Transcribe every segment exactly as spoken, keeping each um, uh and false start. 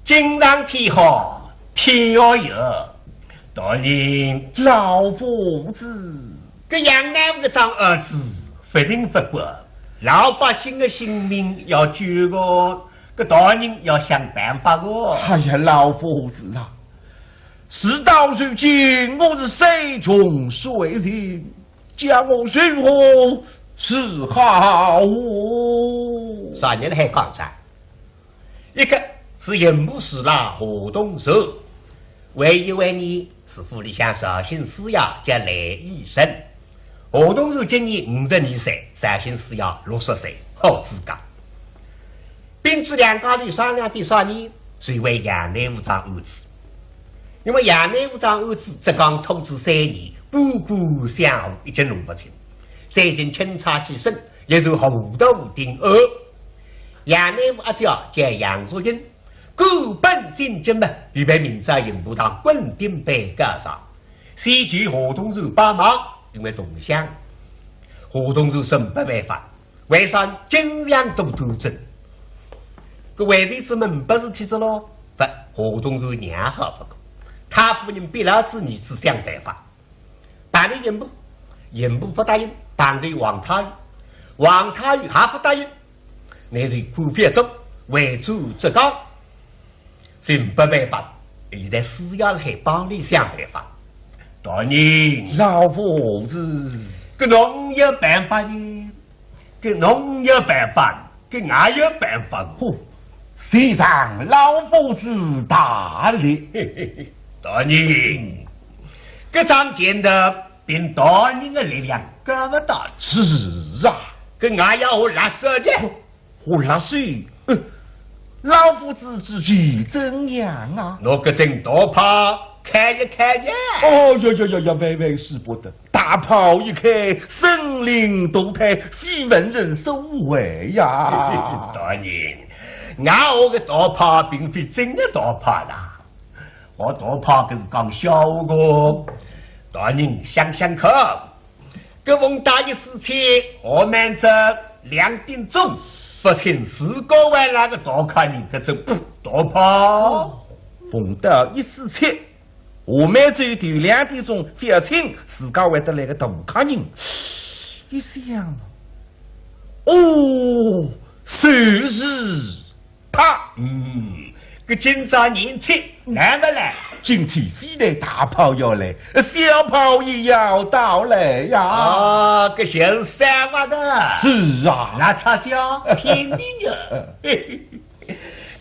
今上天好，天要有，大人。老夫子。搿杨乃武搿桩案子勿定勿过，老百姓的性命要救个，搿大人要想办法个。哎呀，老夫子啊，事到如今，我是山穷水尽，叫我如何是好？啥人来讲啥？ 一个是刑部侍郎华东寿，还有一位呢是府里向绍兴师爷叫雷义生。华东寿今年五十二岁，绍兴师爷六十岁，好资格。并且两家头商量点啥呢？是为杨乃武桩案子。因为杨乃武桩案子，浙江通知三年，步步相互，一直弄勿清。最近钦差起身， 也是河道定案。杨乃武阿姐叫杨淑英，顾本进京嘛，预备明朝刑部堂滚钉板告上。先求华东寿帮忙，因为同乡。华东寿是没办法，为啥？经常都斗争。搿为弟子们没事体子咯，勿，华东寿娘好勿过，太夫人逼牢仔儿子想办法。 碰头刑部，刑部勿答应，碰头王太医，王太医还勿答应，乃是官府要做，回转浙江，是没办法，现在师爷辣海帮俚想办法。大人。老夫子。搿侬有办法呢？ 搿侬有办法，搿我有办法。呼，谁让老夫子大力？大人，搿桩案子凭大人的力量搞勿到。是啊。搿我要何辣手呢？何辣手？呃，老夫子之计怎样啊？拿搿尊大炮开一开呀。哦，呀呀呀呀，万万使不得。 大炮一开，生灵涂炭，非文人所为呀。大人，我搿个大炮并非真的大炮啦，我大炮搿是讲笑话个。大人想想看，搿风大一四千，我们这两点钟，勿清自家还哪个大客人，搿只大炮。风大一四千， 下面只有头两点钟，覅请自家会得来个大客人。一想，哦，就是他。嗯，搿今朝年轻，来勿来？今天非但大炮要来，小炮也要到来呀。啊，搿就是三万的。是啊。那他叫天地呀。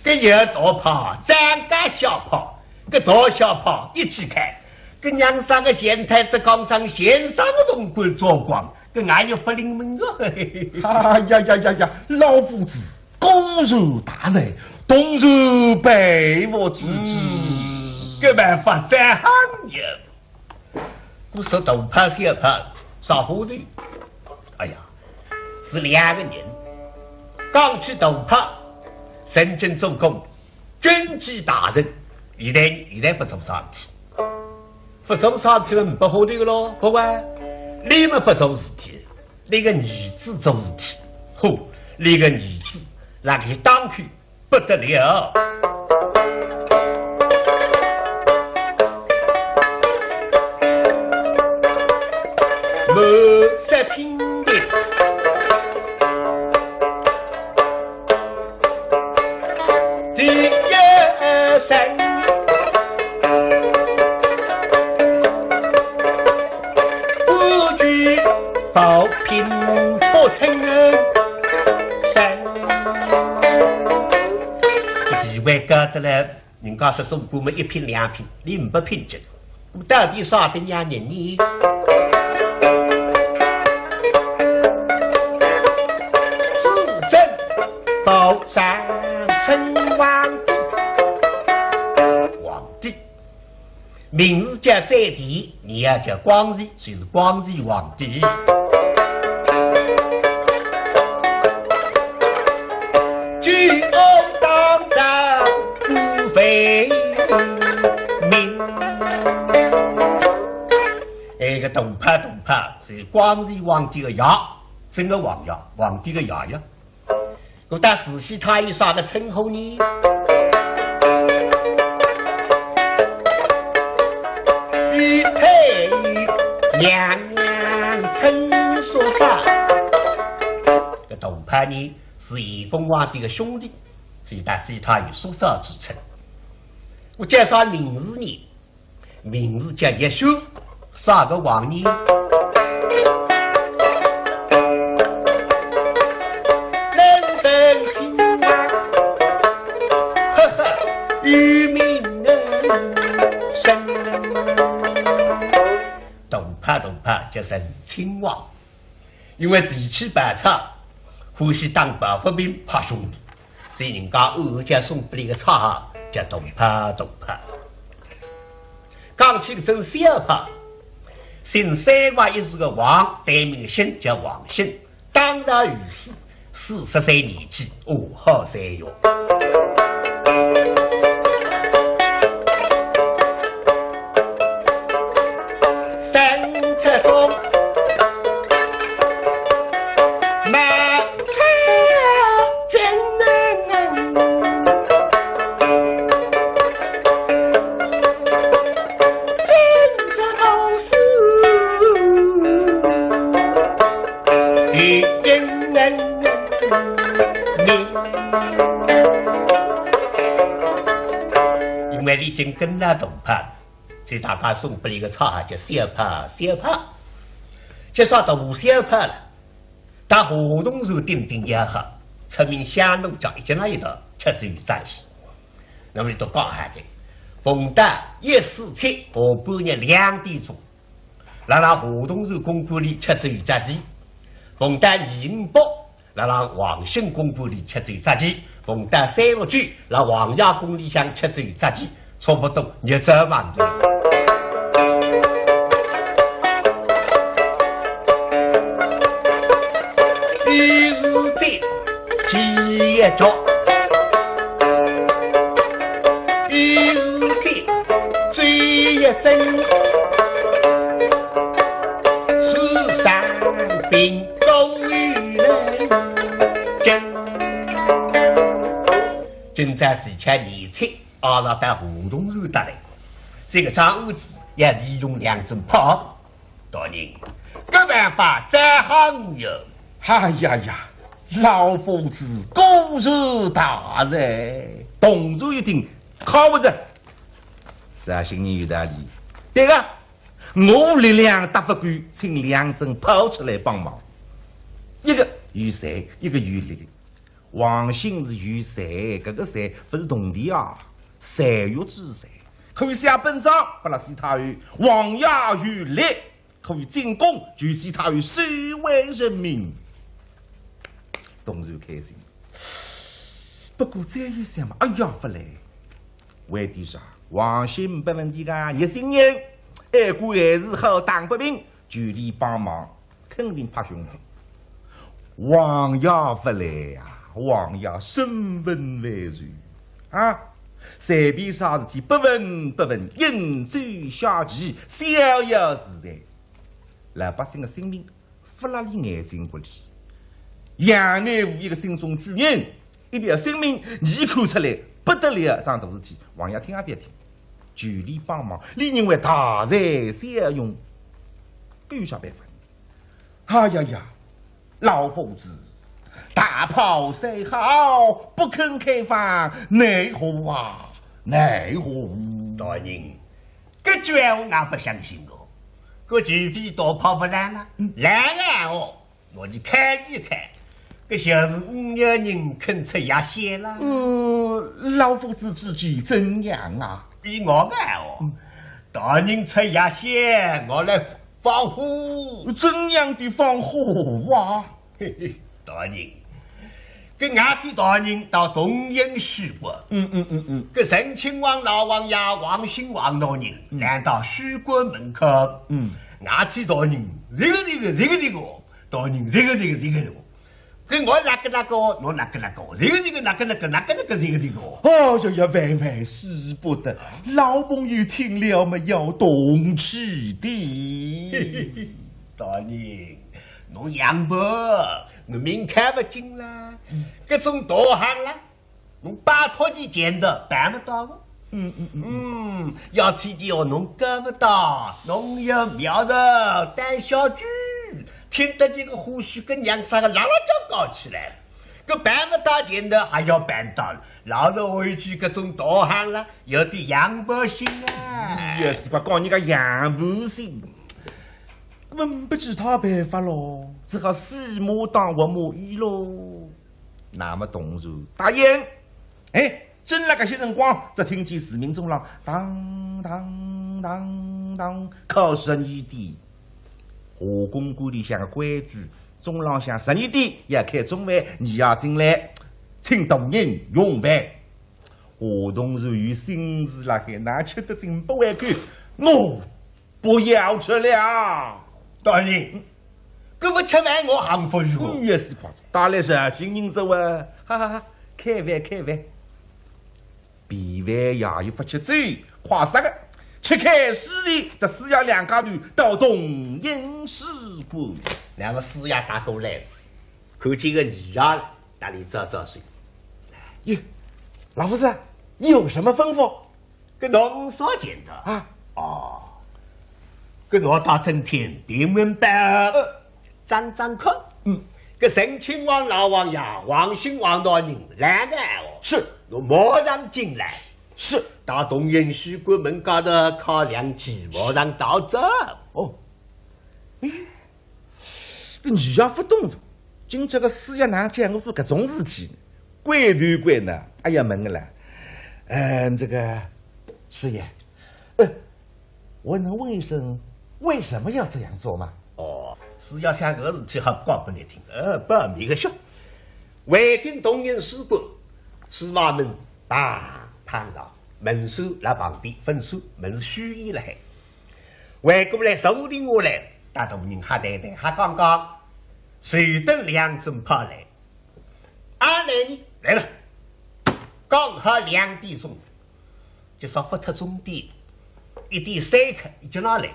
搿一大炮，再加小炮，搿大小炮一起开，搿让啥个县太子、江上县上的潼关做光，搿俺也勿灵门个。哎呀呀呀呀，老夫子，果然大才，同是佩服之至。嗯，搿办法再好有。 我说大炮小炮啥花头？哎呀，是两个人，讲起大炮，曾经做过军机大臣，现在现在勿做啥事体，勿做啥事体了，勿花头个咯，各位，你们勿做事体，你个儿子做事体，吼，你个儿子那个当去 不得了。满室青云第一声，不惧浮萍不称声。 地位高得来，人家说做官么一品两品，你勿品级，到底啥等样人呢？至尊宝上称皇帝，皇帝。 名字叫在地，你要叫光绪，就是光绪皇帝。举国当上不为名。哎，搿大炮大炮是光绪皇帝个爷，真个皇爷，皇帝个爷呀。 搿搭慈禧太后啥个称呼呢？娘娘称叔嫂。搿大炮呢，是咸丰皇帝个兄弟，所以搭西太后叔嫂之称。我介绍名字呢，名字叫叶修，啥个王呢？能生亲王，呵呵，与民人生。大炮大炮叫成亲王，因为脾气暴躁，欢喜打抱不平拍兄弟，所以人家暗号叫送拨俚个绰号叫大炮大炮。讲起搿尊小炮，姓三横一竖个横，单名姓，叫横姓。 当朝御史，四十岁年纪，哦，好才哟。三尺中，满朝军人，今日好事。 因为俚已经跟牢大炮，所以大家送拨俚个绰号叫小炮，小炮。介绍大小炮了，搭河东船顶顶要好，出名香炉角一进来一道，吃酒游大戏。那么俚笃讲好个，逢到一四七下半日两点钟， 辣辣河东船公馆里吃酒游大戏，逢到二五八，辣辣横兴公馆里吃酒游大戏，逢到三六九，辣横漾宫里向吃酒游大戏，差不多日照横行。于是这 几一角，一是这，这一针，是上兵高于人将。今朝是吃年菜，阿拉到河东船搭来，这个桩案子要利用两只炮。 大人，搿办法再好无用。哎呀呀，老夫子果然大才，同船一听，靠不住。啥心里有道理？对个，我力量搭勿够，请两只炮出来帮忙。一个有才，一个有力。 王兴是有才，搿个才勿是铜钿啊，才学之才，可以写本章，拨勒西太后，王爷有力，可以进宫，求西太后收为人民。同船开心。不过再一想嘛，哎呀，勿来。为点啥？王兴勿问题个，热心人，爱国还是好打不平，求俚帮忙。 肯定拍胸脯。王爷勿来呀，王爷身份为重啊，随便啥事体不问不问，饮酒下棋，逍遥自在。老百姓个性命勿辣俚眼睛骨里，杨乃武一个心中巨人，一条性命，俚看出来不得了，桩大事体，王爷听也覅听，求俚帮忙，俚认为大材小用，搿有啥办法呢？ 哎呀呀，老夫子，大炮虽好，不肯开放，奈何啊，奈何？大人，搿句闲话哪勿相信哦？搿绝非大炮勿烂啊，嗯。烂啊哦，拿俚开一开，搿就是五月人肯出夜仙啦。呃，老夫子之计怎样啊？依我看哦，嗯。大人出夜仙，我来 放火。怎样的放火啊？嘿嘿，大人，搿外头大人到东营许官，嗯，嗯，嗯，嗯。搿成亲王老王爷王兴王大人，嗯。来到许官门口，嗯。外头大人，这个这个这个这个，大人，这个这个这个这个。 搿我哪个哪个，侬哪个哪个，这个这个哪个哪个，哪个哪个这个这个。哦哟呀，万万使不得，老朋友听了嘛要动气的。大人，侬让步，我命看勿进啦。嗯。搿种大行啦，侬拜托几件的办勿到个。嗯嗯嗯，要天天学侬搿勿到，侬要苗头胆小鬼，听得这个胡须跟娘啥个拉拉叫搞起来，搿办勿到前头还要办到了。老实说一句，搿种道行了，有点洋百姓啊。也是吧，讲人家洋百姓，问不其他办法咯，只好死马当活马医咯。那么董卓答应，哎， 正辣搿歇辰光，只听见市民中浪当当当当敲十二点。华公馆里向个规矩，中浪向十二点要开中饭，倷也进来，请大人用饭。华东是有心事辣海，哪吃得进勿胃口？喏， 不要吃了。大人，搿勿吃饭我行勿去哦。嗯，也是快，带来绍兴人走啊，哈哈哈，开饭开饭。便饭也有勿吃走，快啥个？吃开水的，这师爷两家头到东营使馆。那么师爷踏过来，看见个二爷了，搭俚招招手。哟，老夫子，有什么吩咐？ 搿侬啥见到啊？哦，搿侬到正厅闭门拜，张张看。嗯，搿陈亲王、老王爷、王兴、王大人来个哦。是，侬马上进来。是，到东营使馆门口头敲两记，马上到这。哦，咦， 搿二爷勿懂，今朝个师爷哪讲我做搿种事体呢？怪头怪脑，哎呀，问个啦。呃，这个，师爷，呃，我能问一声，为什么要这样做吗？哦，师爷想搿个事体还勿讲拨倷听，呃，保密个说。为定东营使馆，书房门，砰，碰上，门闩辣旁边，勿算，门是虚掩辣海。 回过来坐定下来，搭大人瞎谈谈，瞎讲讲，随等两阵炮来。啊，来呢？来了。刚好两点钟，就说勿脱钟点，一点三刻，一直拿来，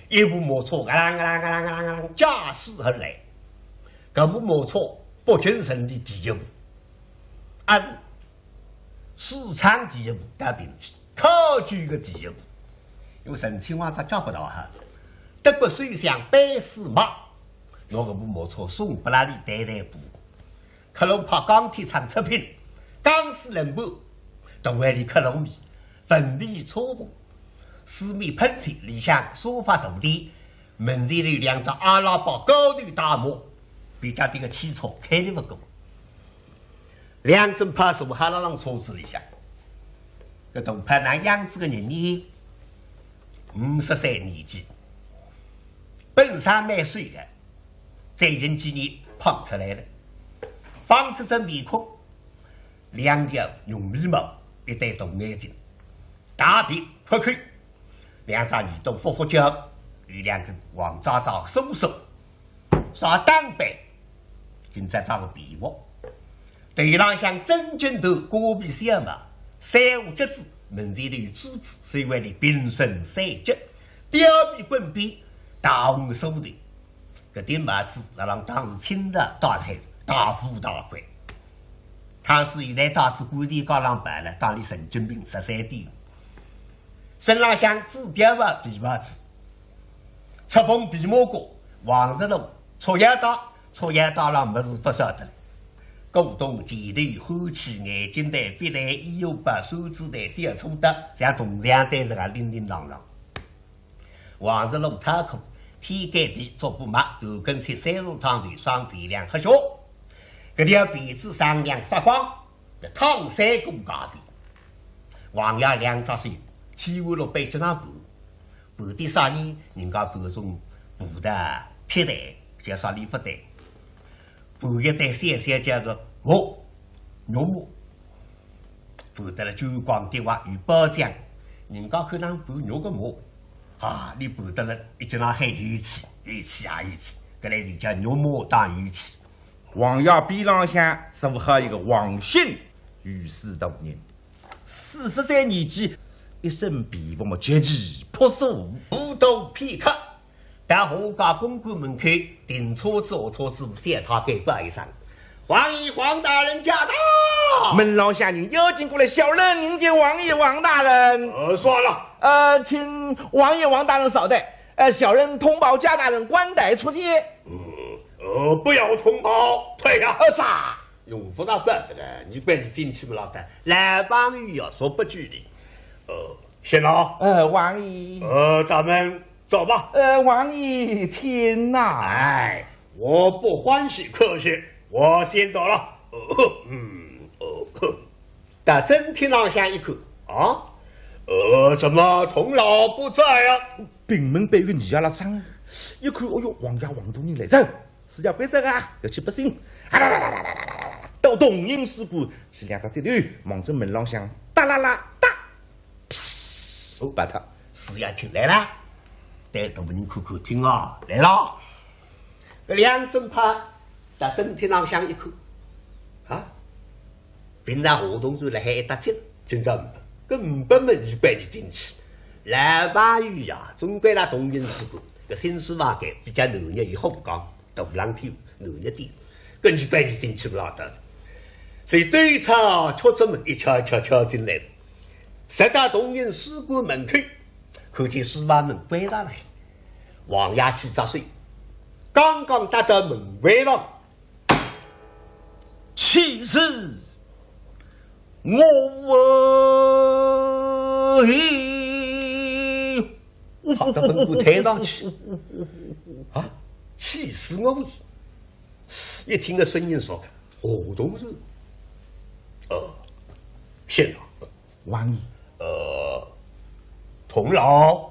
一部马车嘎啷嘎啷嘎啷嘎啷嘎啷驾驶而来。搿部马车北京城的第一部，啊，是 市场第一部到平地，考究个第一部。因为陈亲王只脚勿大好，德国首相俾斯骂，拿搿部马车送拨拉俚代代步。克隆炮钢铁厂出品，钢丝轮盘，大碗里克隆米，粉笔车棚，四面喷漆，里向沙发坐垫，门前头有两只阿拉伯高头大幕，比较迭个汽车开力勿过。 两阵炮坐好辣浪车子里向，搿大炮哪样子个人呢？五十岁年纪，本身蛮瘦个，最近几年胖出来了，方只只面孔，两条浓眉毛，一对大眼睛，大鼻阔口，两只耳朵佛佛叫，有两根黄渣渣须须。 啥打扮？今朝着个皮服，头浪向真正头瓜皮小帽，三五节子，门前头有珠子，所以为俚平生三节，吊臂滚边，大红梳头。搿顶帽子辣浪当时清朝戴辣海，大富大贵。倘使现在戴仔观前街浪白了，当俚神经病十三点。身浪向紫貂皮帽子， 赤峰皮马褂，黄石路，束腰带，束腰带浪物事勿少得了。古董、钱头、花器、眼镜台、笔袋、医药包、扇子袋、小锄刀，像铜匠对子个叮叮当当。黄石路套裤，天盖地，足布袜，头跟漆，三重烫头，双皮亮黑靴。搿条皮子锃亮发光， 搿烫三股价钿。王爷两只手，天下落背脊浪盘，盘点啥呢？人家盘种布袋、铁袋，叫啥俚勿对。盘一对小小叫个哦，肉麻，盘得了珠光滴滑有包浆，人家看哪盘肉个麻，啊，俚盘得了一记浪喊有趣，有趣啊有趣，搿来就叫肉麻当有趣。 王爷边浪向坐好一个王兴御史大人，四十岁年纪，一身皮服么极其朴素。不到片刻，到何家公馆门口停车子，下车子，小太监报一声，王爷、王大人驾到！门老下人要紧过来，小人迎接王爷、王大人。呃，算了。呃，请王爷、王大人稍待。呃，小人通报贾大人，关待出见。嗯，呃，不要通报，退下。呃，咋？用不着管的了，你管你进去嘛，老大。来，王爷要说不拘礼。呃，先老。呃，王爷。呃，咱们走吧。呃，王爷，请呐。哎，我不欢喜客气，我先走了。呃，嗯，呃，到正厅浪向一看，啊，呃，怎么童老不在啊？屏门背后个女儿辣张，一看，哦哟，王爷王大人来哉，是要背着啊，要去不行。啊啦啦啦啦啦啦啦啦，到铜印书馆，是两只脚头望着门浪向，哒啦啦哒。 哦，把他师爷请来了，对大门口看听啊，来了。搿两尊牌到正厅浪向一看，啊，平常华东是辣海一搭进，今朝根本没人陪伊进去。老朋友呀，总归辣铜印书馆，搿新书房间比较闹热，伊好讲。 大冷天，热热点，搿你陪伊进去勿啦得。所以对着敲着门，一敲一敲敲进来，直到铜印书馆门口，看见书房门关上了，王爷去着手，刚刚踏到门关上，气死我矣！ 跑到门口台上去。啊，气死我矣！一听个声音说，华东人。呃，先生。王爷。呃，童老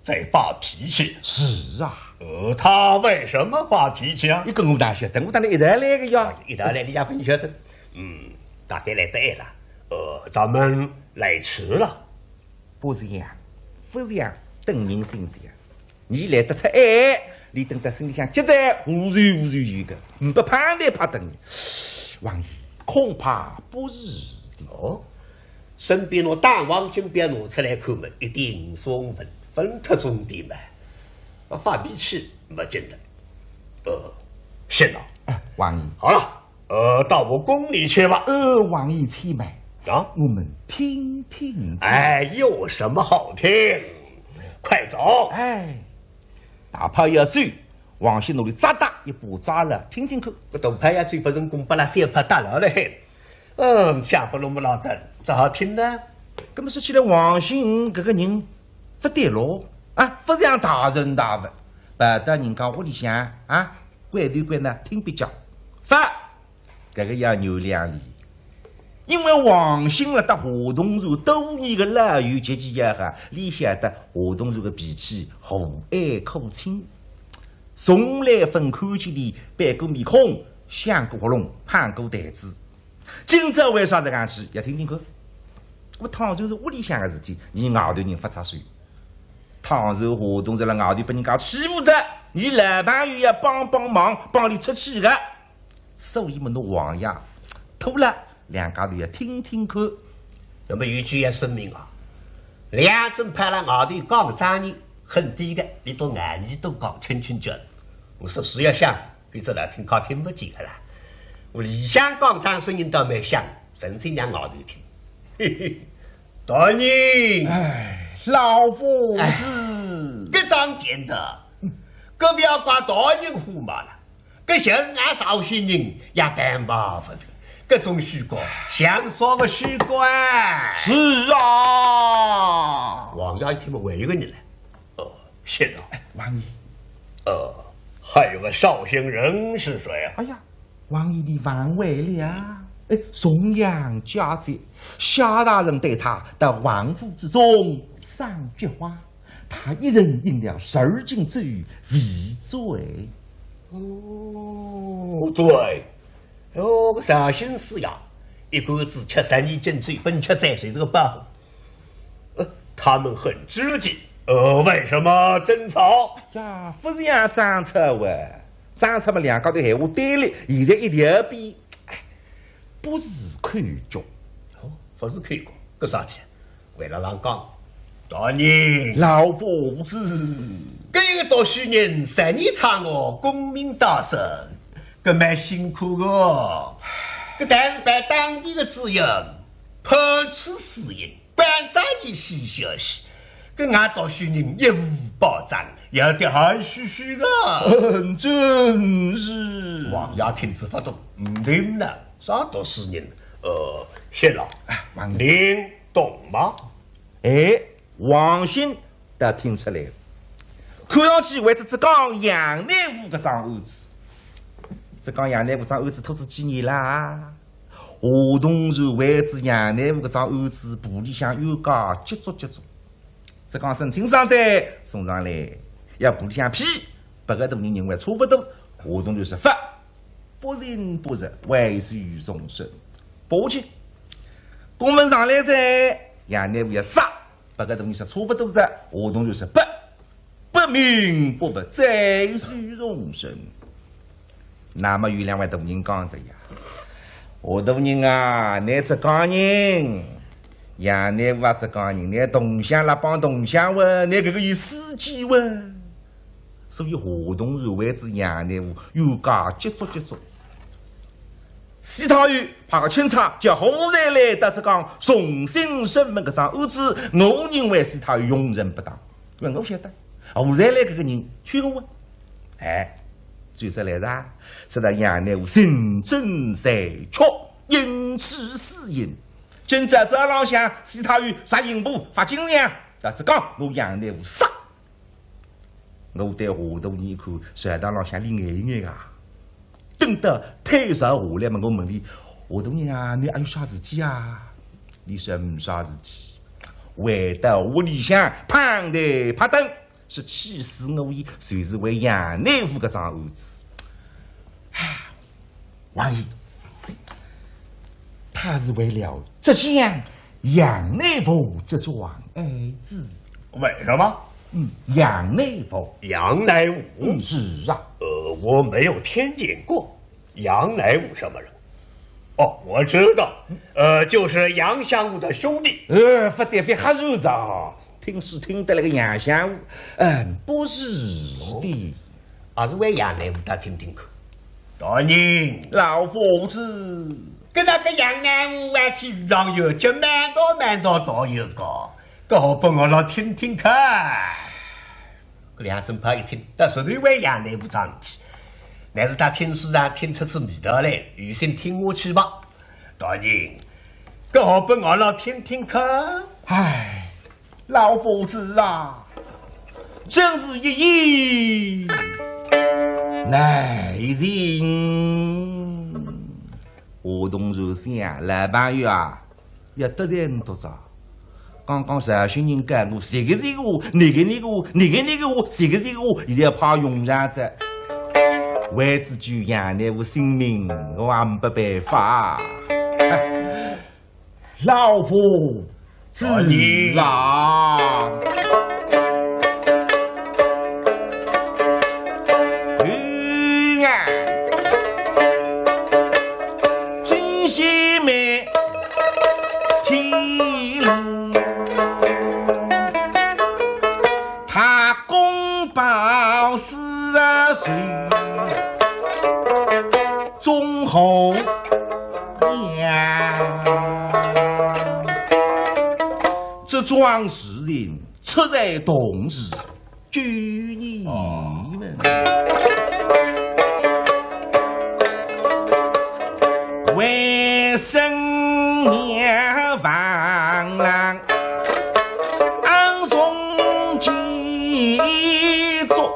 在发脾气。是啊。呃，他为什么发脾气啊？你跟我哪晓得，我当然一道来个呀。啊，一道来，你也勿晓得。嗯，大概来得晚了。呃，咱们来迟了。 勿是呀，勿是呀，等人心思呀。你来得太晚，伊等到心里向急哉，无数无数有个，唔不怕得怕等你。王爷，恐怕不是的。哦，身边拿大黄金表拿出来看嘛，一点松纹，分特种的嘛。啊，发脾气没劲的。呃，先生。哎，王爷。好了， 呃，到我宫里去吧。呃，王爷且慢。啊？我们听听看。哎，有什么好听？快走。哎，大炮要走，王兴拿里扎搭一把抓牢，听听看。搿大炮要走，勿成功，拨拉小炮搭牢了海。嗯，下不落么老等，只好听呢。搿么说起来，王兴搿个人勿对路啊，勿像大人大物，跑到人家屋里向啊，关头关呢，听壁脚，勿 搿个要原谅俚，因为王兴辣搭华东船多年个老友结交也好，俚晓得华东船个脾气和蔼可亲，从来勿看见俚板过面孔，响过喉咙，碰过台子。今朝为啥实梗去？要听听看。我倘若是屋里向个事体，伲外头人勿插手。倘若华东船辣外头拨人家欺负着，伲老朋友要帮帮忙，帮俚出气个。 所以么，拿王爷拖了，两家头要听听看。那么有句要声明啊，两尊派辣外头讲张呢，很低个，俚笃眼里都讲清清叫。我说是要响，比这来听讲听勿见个啦。我里向讲张声音倒蛮响，真正让外头听。嘿嘿，大人，哎，老夫子，哎，搿桩事体，搿勿要怪大人火冒了。 搿就是俺绍兴人也担保勿平，搿种虚假，像啥个虚假啊？是啊。王爷一听嘛，还有个人来。哦，先生。哎，王爷。呃，还有个绍兴人是谁啊？哎呀，王爷你忘怀了啊？哎，重阳佳节，夏大人带他到王府之中赏菊花。 他一人饮了十二斤酒，未醉。哦，对，哦，搿绍兴师爷，一干子吃十二斤酒，勿吃醉，就是个宝。呃，他们很知己，呃，为什么争吵？哎呀，勿是要争吵啊，争吵嘛，两家头闲话对立，现在一条边，哎，不是口角。哦，不是口角，搿啥体？ 回来浪讲，大人，老夫子，搿一个读书人，十二差我功名大胜，搿蛮辛苦个哦。搿但是办当地个主任，判处死刑，关照伊歇歇息，搿俺读书人一无保障，要得汗兮兮个。嗯，正是。王爷听仔勿懂，嗯，对呢，啥读书人？呃，谢老，哎，王爷。您懂吗？哎， 王兴倒听出来了，看上去为仔浙江杨乃武搿桩案子。浙江杨乃武桩案子拖仔几年啦？夏同善为仔杨乃武搿桩案子，部里向冤家结足结足。浙江省厅长哉送上来，要部里向批，拨搿大人认为差勿多，夏同善说勿，不仁不义，危害终身，勿去。公文上来哉，杨乃武要杀， 拨搿大人说差勿多哉，夏同善说勿，不明不白，再受重审。那么有两位大人讲哉呀，夏大人啊，倷浙江人，杨乃武啊浙江人，倷同乡啦帮同乡哇，倷搿个有私己哇。所以夏同善为仔杨乃武，冤家结足结足。 西太后派个钦差叫何才来到浙江重新审问搿桩案子，我认为西太后用人不当。因为我晓得，何才来搿个人缺个啊。哎，最后来哉，说到杨乃武情真才缺，因此死刑。今朝早浪向西太后杀刑部发金印，到浙江拿杨乃武杀。 我对夏大人一看，朝堂浪向另眼一眼啊。等到退朝下来嘛，我问俚，夏大人啊，倷阿有啥事体啊？俚说呒啥事体，回到屋里向，拍台拍凳，是气死我也，就是为杨乃武搿桩案子。唉， 王爷，他是为了浙江杨乃武这桩案子。为什么？嗯，杨乃武。杨乃武？嗯，是啊。呃，我没有听见过。杨乃武什么人？哦，我知道，呃，就是杨相武的兄弟。呃，勿对，勿瞎说哉，听书听得来个杨相武，嗯，不是的。哦，还是为杨乃武搭听听看。大人，老夫子，搿那个杨乃武啊，天上有脚，蛮大蛮大大一个，搿好拨我来听听看。搿两尊炮一听，倒是对为杨乃武桩事体，乃是搭听书啊，听出仔味道来，有心听下去吧。 大人，搿好拨我来听听看。唉，老夫子啊，真是一言难尽。夏同善想，老朋友啊，要得罪倷多少？ 刚刚绍兴人告我，这个这个，那个那个，那个那个，这个这个，现在派用场哉。为仔救杨乃武性命，我也没办法。老夫子啊！ 他公报私仇，忠厚呀。这桩事情出在同时， 救你们。为生灭亡，暗中计作。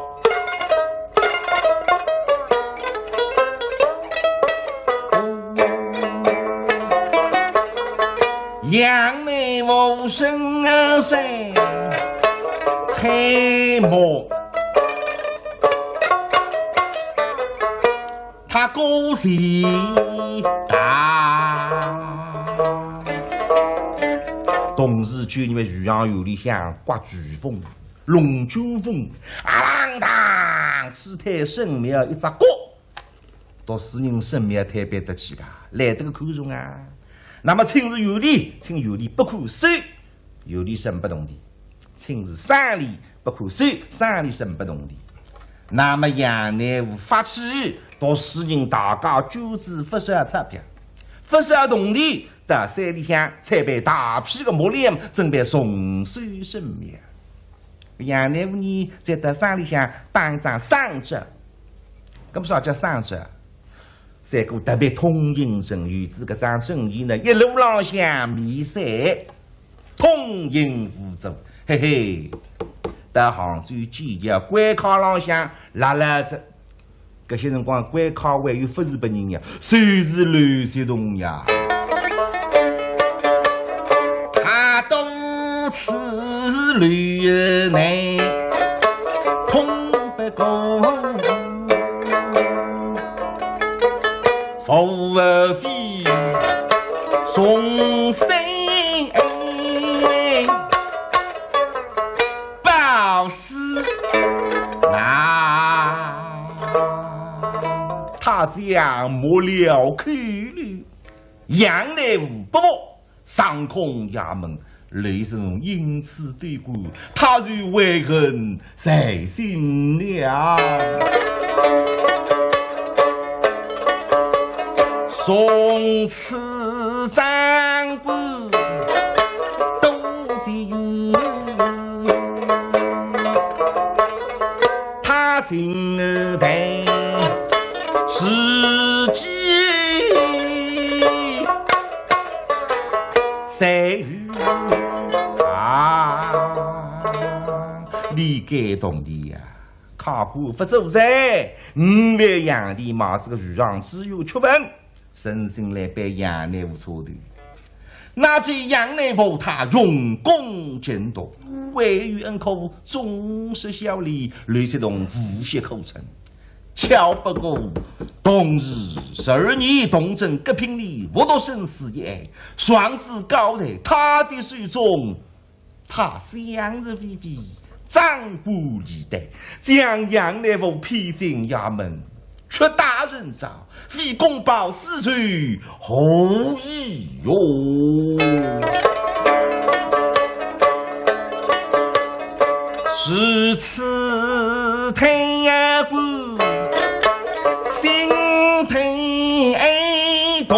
杨乃武身在猜谜，他个是大。同时，就因为徐阳县里向刮飓风、龙卷风，啊啷当，此地神庙一只角。 读书人神庙推扳得起个，来得个看重啊。那么请示县里，请县里拨看守，县里审不动的。请示省里拨看守，省里审不动的。那么杨乃武发起读书人大家捐仔勿少钞票，勿少铜钿，到山里向采备大批个木料，准备重修神庙。杨乃武呢，再到山里向打张生纸。搿么啥叫生纸？三哥特别痛心疾首，有仔搿张生纸呢，一路浪向面色 痛心无助，嘿嘿，到杭州几家关卡浪向拉拉着。搿些辰光关卡还有勿是别人呀，就是刘锡童呀。他到此楼内，空不过。 无非从心报死难。他将木料扣留，杨乃武不服， 上空衙门，刘锡童因此对官，他就悔恨在心了。从此张官都自由，他心内自己 谁啊？你该懂的呀，靠谱不走哉，五万洋钿买仔个渔场，只有吃饭，存心来被杨乃武错对。那这杨乃武他用功尽读，唯有恩科总是小李刘锡童无学可成。 巧不过，同治十二年，同治阁平里，复读生死一案，状子交在他的手中，他想入非非，张冠李戴，将杨乃武骗进衙门，屈打成招，非公报私仇，何益哟？ 如此贪官心忒毒，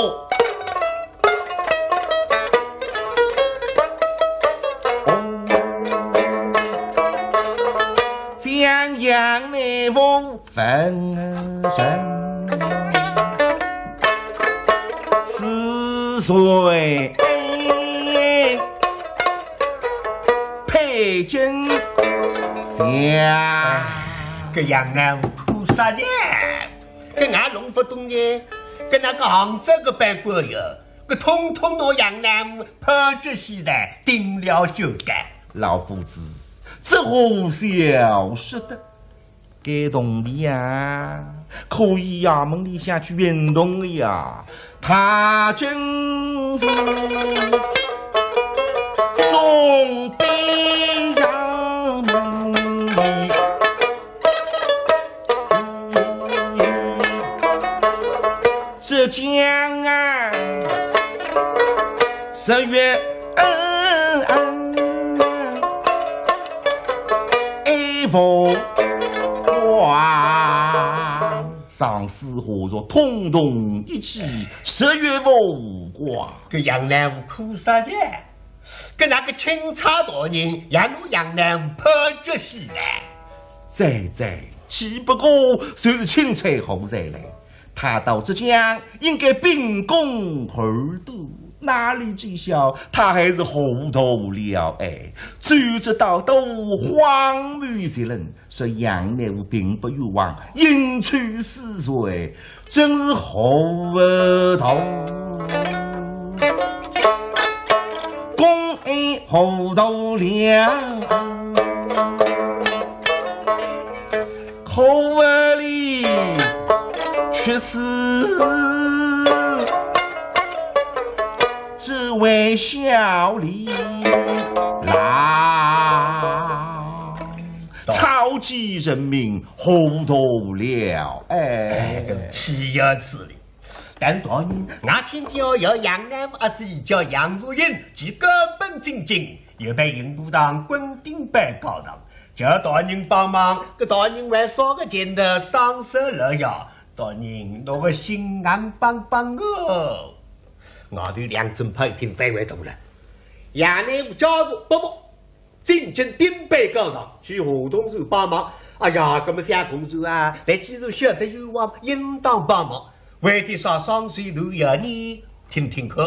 将杨乃武 分人死罪配金钱。搿杨乃武苦煞哉，搿哪弄勿懂呢？搿哪个杭州个班官呀，搿统统拿杨乃武判决死哉，定了罪的。老夫子，这何小说的？ 该铜钿呀，可以衙门里向去运动的呀。他真是送回衙门里，这将啊，十月 一无光。上司下属统统一起，十月无光。搿杨乃武苦煞哉，搿哪个钦差大人也拿杨乃武判决死哉。在在，岂不过就是钦差胡才来。 他到浙江应该秉公而读，哪里知晓他还是糊涂了哎，走之道都荒谬邪佞，说杨乃武并不冤枉，因此死罪，真是糊涂。公安糊涂了。 可恶里却是只为小利啦。草菅人命，糊涂了哎。哎，搿是岂有此理！但大人，我听见哦，有杨乃武阿姊叫杨素英，其根本正经，又被刑部堂滚钉板告上，叫大人帮忙，搿大人还少个劲头上手了呀。大人，我个心硬邦邦哦。外头两尊炮已经翻回头了。衙内家属伯伯进京禀告上，请吴同志帮忙。哎呀，搿么想同志啊，来既然晓得冤枉，应当帮忙。为的啥双手乱摇呢？听听看。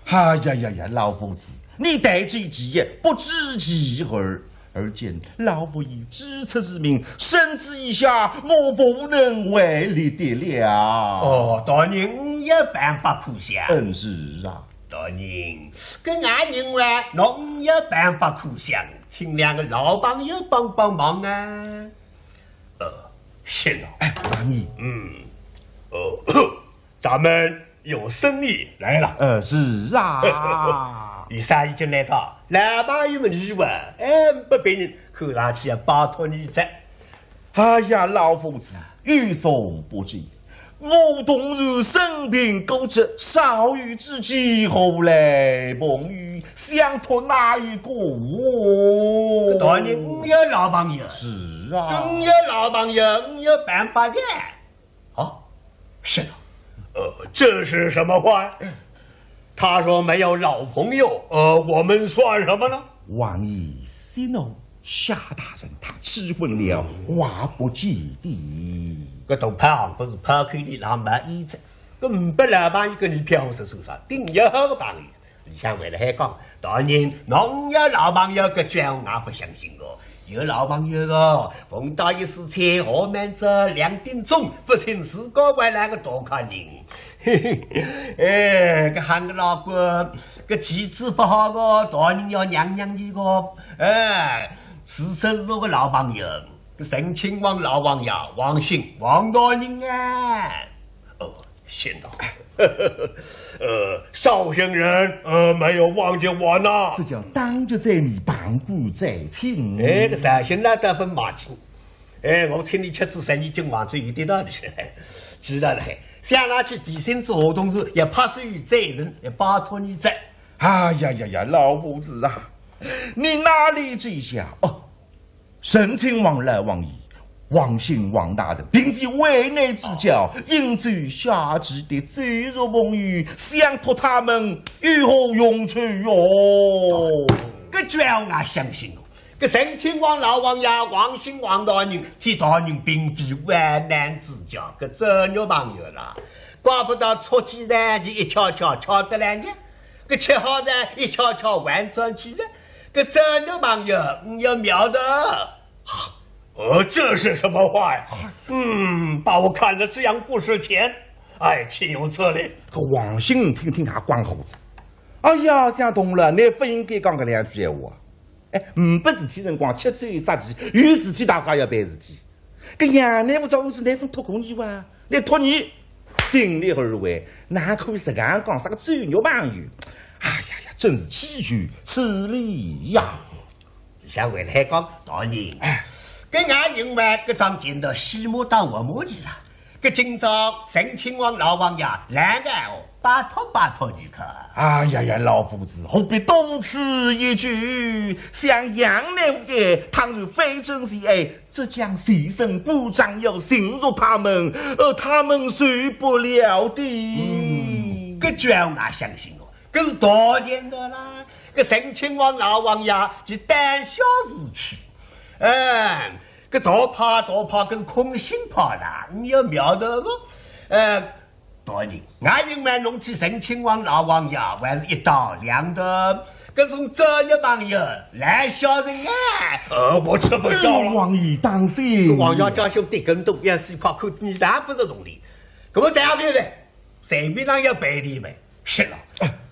哎呀呀呀，老夫子，你待之其一，不知其二。而今老夫以知策之名，圣旨已下，我无能为力的了。哦，大人，呒办法可想。嗯，是啊。大人，搿俺认为，呒办法可想，请两个老朋友帮帮忙啊。呃，是了。哎，王爷。嗯，哦，咱们 有生意来了。呃，是啊。有生意进来哉，老朋友们，你问，哎，不别人，看上去要拜托你哉。哎呀，老夫子，有所不知，我同志生病骨折，少有之机，何来朋友，想托哪一个哦？大人，呒有老朋友。是啊。呒有老朋友，呒有办法的。 啊，是啊。呃，这是什么话？他说没有老朋友，呃，我们算什么呢？王爷息怒，夏大人他气昏了，话不及地。搿大炮行不是炮口里浪冒烟哉，搿呒不老朋友，搿倷骗我是啥？顶要好个朋友。 里向回来还讲，大人，呒有老朋友，搿叫我也不相信哦。有老朋友哦，碰到一事体，我们这两点钟，不请自家回来个大客人。嘿嘿，哎，搿喊个老官，搿气质不好个，大人要让让伊个。哎，是真是个老朋友，搿陈亲王老王爷，王姓王大人啊。哦， 谢道：“呃，绍兴人，呃，没有忘记我呢。”这叫当局者迷，旁观者清。哎，搿绍兴人倒勿忘记。哎，我请你吃仔十二斤黄酒，有点道理。知道了，想拿去提醒仔吴同志，也怕是有罪人，也拜托你哉。哎呀呀呀，老夫子啊，你哪里知晓？哦， 陈亲王老王爷，王姓王大人，并非为难之交，因此下旨的奏弱朋友，想托他们有何用处哟？搿叫我哪相信哦？搿陈亲王老王爷，王姓王大人，替大人并非为难之交，搿奏弱朋友啦，怪不得出去呢，就一跷跷跷得来呢。搿吃好呢，一跷跷还转去呢。 搿奏弱朋友，呒有妙道。呃，这是什么话呀？嗯，把我看得这样不识钱。哎，岂有此理！搿王姓听听也光火哉。哎呀，想通了，倷勿应该讲搿两句闲话。哎，呒不事体辰光吃酒着棋，有事体大家要办事体。 搿杨乃武早是倷勿托过伊哇，来托伊，心里而为，哪可以实梗讲啥个奏弱朋友？哎呀呀，真是岂有此理呀！下回来讲，大人，哎，搿俺认为搿桩件头死马当活马医啦。搿今朝陈亲王老王爷来个哦，拜托拜托伊看。哎呀呀，老夫子，何必多此一举？想杨乃武个倘若非正是爱， 浙江学生部长要寻着他们，呃，他们受不了的。嗯，搿句闲话相信哦，搿是当然的啦。搿陈亲王老王爷是胆小如鼠，哎，搿大怕大怕，搿是空心怕啦，呒有妙道个，哎， 大人，俺认为侬替陈亲王老王爷还是一刀两断，搿种奏弱朋友，烂小人啊！呃，我吃不消了。王爷当心。王爷家兄弟跟斗，也是怕看你啥不是同理。搿么大家别人，随便让要赔礼没？是了，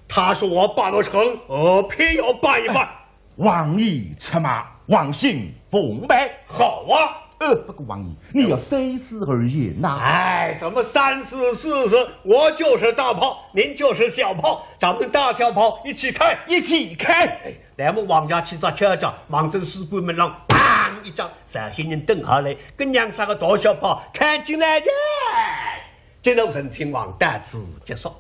他说我办不成，我偏要办一办。 王爷出马，王姓奉陪。好啊。呃，不过王爷，你要三思而言呐。哎，怎么三思四思？我就是大炮，您就是小炮，咱们大小炮一起开。一起开。哎，那么王爷去找巧巧，望准书馆门浪，砰一脚，绍兴人等下来，跟娘三个大小炮开进来的。这个陈亲王到此结束。